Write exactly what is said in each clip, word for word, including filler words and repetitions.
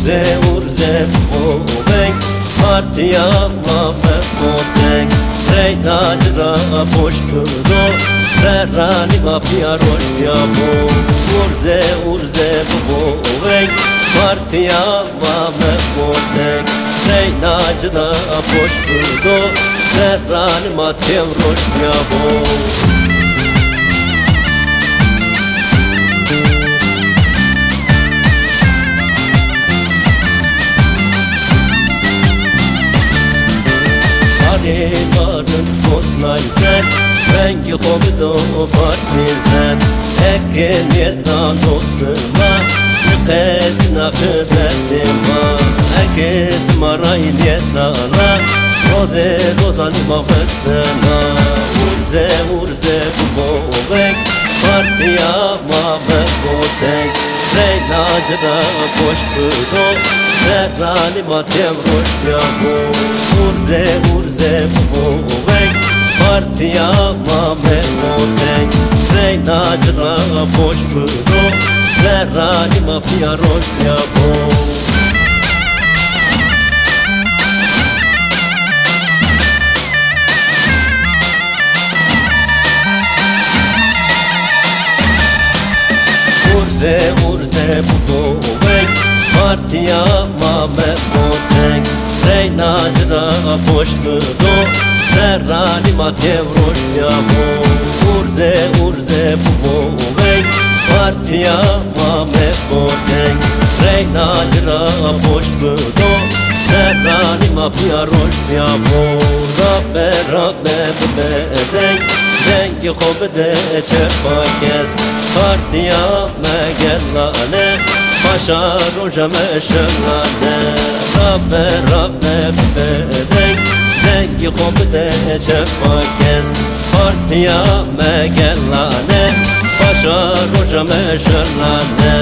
Urze, urze bibo veng, partîya ma meqo teng. Reyna ci ra poşt bido, serranî ma pîya roştîya bo. Urze, urze bibo veng, partîya ma meqo teng. Reyna ci ra poşt bido, serranî ma têw roştîya bo. Sarê ma rind bosnay ser, vengî xo bido partîzen. Eke nêdano sima, qedîna xi derdê ma. Eke sima ray nêdana, rozê rozanî ma vesena. Urze, urze bibo veng, partîya ma meqo teng. Reyna ci ra poşt bido, serranî ma têw roştîya bo. Urze, urze bibo veng, partîya ma meqo teng. Reyna ci ra poşt bido, serranî ma pîya roştîya bo. Urze, urze bibo veng, partîya ma meqo teng. Reyna ci ra poşt bido, serranî ma têw roştîya bo. Urze, urze bibo veng, partîya ma meqo teng. Reyna ci ra poşt bido, serranî ma pîya roştîya bo. Rabe, rabe bibe deng, dengê xo bide çepa kes. Partîya me gelane, paşa roja me şilane. Rabe, rabe bibe deng, dengê xo bide çepa kes. Partîya me gelane, paşa roja me şilane.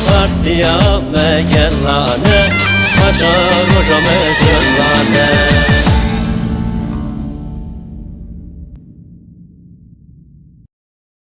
Partîya me gelane, paşa roja me şilane.